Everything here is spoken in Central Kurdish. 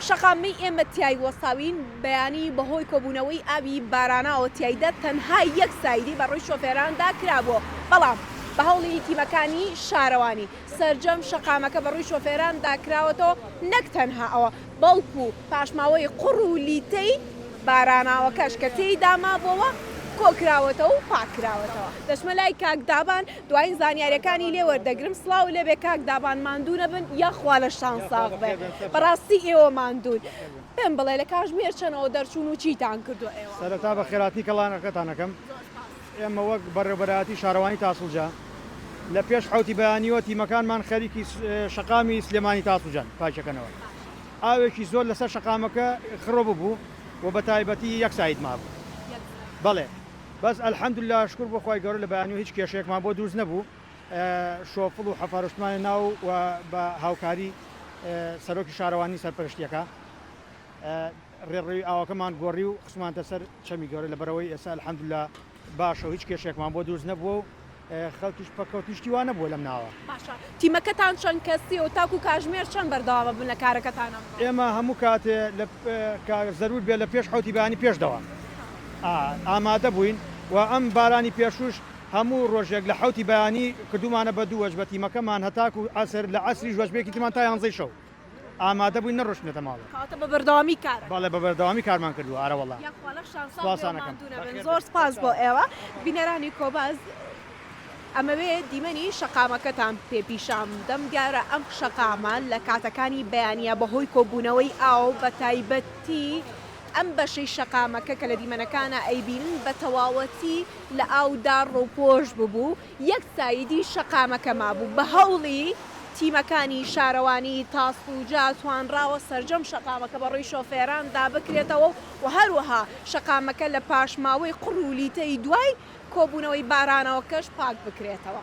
شەقامەی ئێمە تیای وەستاوین بەیانی بەهۆی کۆبوونەوەی ئاوی باراناوە تیایدا تەنها یەک سایدی بە ڕووی شۆفێراندا کرابووە، بەڵام بە هەوڵی تیمەکانی شارەوانی سەرجەم شەقامەکە بە ڕووی شۆفێراندا کراوەتەوە، نەک تەنها ئەوە بەڵکو پاشماوەی قوڕ و لیتەی باراناوەکەش کە تێیدا مابووەوە کۆکراوەتەوە و پاککراوەتەوە. دەچمە لای کاک دابان دوایین زانیاریەکانی لێ وەردەگرم سڵاو لێبێ کاک دابان ماندوو نەبن یاخوا لەشتان ساغ بێ بەڕاستی ئێوە ماندوون پێم بڵێ لە کاژمێر چەنەوە دەرچوون و چیتان کردووە ئێوە؟ سەرەتا بەخێرهاتنی کەڵانەکەتان ئەکەم ئێمە وەک بەڕێوبەرایەتی شارەوانی تاسڵجە لە پێش حەوتی بەیانیوە تیمەکانمان خەریکی شەقامی سلێمانی تاسوجەن پاکیەکەنەوە ئاوێکی زۆر لەسەر شەقامەکە خڕۆ ببوو و بە تایبەتی یەک ساید مابوو بەڵێ بەس الحمدللە شکور بۆ خوای گەورە لە بەیانیوە هیچ کێشەیەکمان بۆ دروست نەبوو شۆفڵ و حەفارۆشتمانە ناو و بە هاوکاری سەرۆکی شارەوانی سەرپەرشتیەکە ڕێڕەوی ئاوەکەمان گۆڕی و خستمانتە سەر چەمی گەورە لەبەرئەوەی ئێستا الحمدللە باشە و هیچ کێشەیەکمان بۆ دروست نەبووە و خەڵکیش پەککەوتنی شتی وا نەبووە لەم ناوە. باشە تیمەکەتان چەند کەسیە و تاکو کاژمێر چەند بەردەوام ئەبن لە کارەکەتان ئەمڕۆ؟ ئێمە هەموو کاتێ لە کە زەرور بێ لە پێش حەوتی بەیانی پێش دەوام ئامادە بووین و ئەم بارانی پێشووش هەموو ڕۆژێک لە حەوتی بەیانی کردوومانە بە دوو وەجبە تیمەکەمان هەتاکو عەسر لە عەسریش وەجبەیەکی ترمان تا یانزەی شەو ئامادە بووین نەڕۆشتینەتە ماڵەوە. کەواتە بە بەردەوامی کار ئەکەن. بەڵێ بە بەردەوامی کارمان کردووە ئەرەوەڵا. یاخوا لەشتان ساغ بێ و ماندوو نەبن. زۆر سپاس بۆ ئێوە. بینەرانی کۆباز ئەمەوێ دیمەنی شەقامەکەتان پێ پیشان بدەم. دیارە ئەم شەقامە لە کاتەکانی بەیانییە بەهۆی کۆبوونەوەی ئاو بە تایبەتی ئەم بەشەی شەقامەکە کە لە دیمەنەکانا ئەیبینن بە تەواوەتی لە ئاودا ڕووپۆش ببوو. یەک سایدی شەقامەکە مابوو، بە هەوڵی تیمەکانی شارەوانیی تاسڵوجە توانراوە سەرجەم شەقامەکە بە ڕووی شۆفێراندا بکرێتەوە و هەروەها شەقامەکە لە پاشماوەی قوڕ و لیتەی دوای کۆبوونەوەی بارانەوەکەش پاک بکرێتەوە.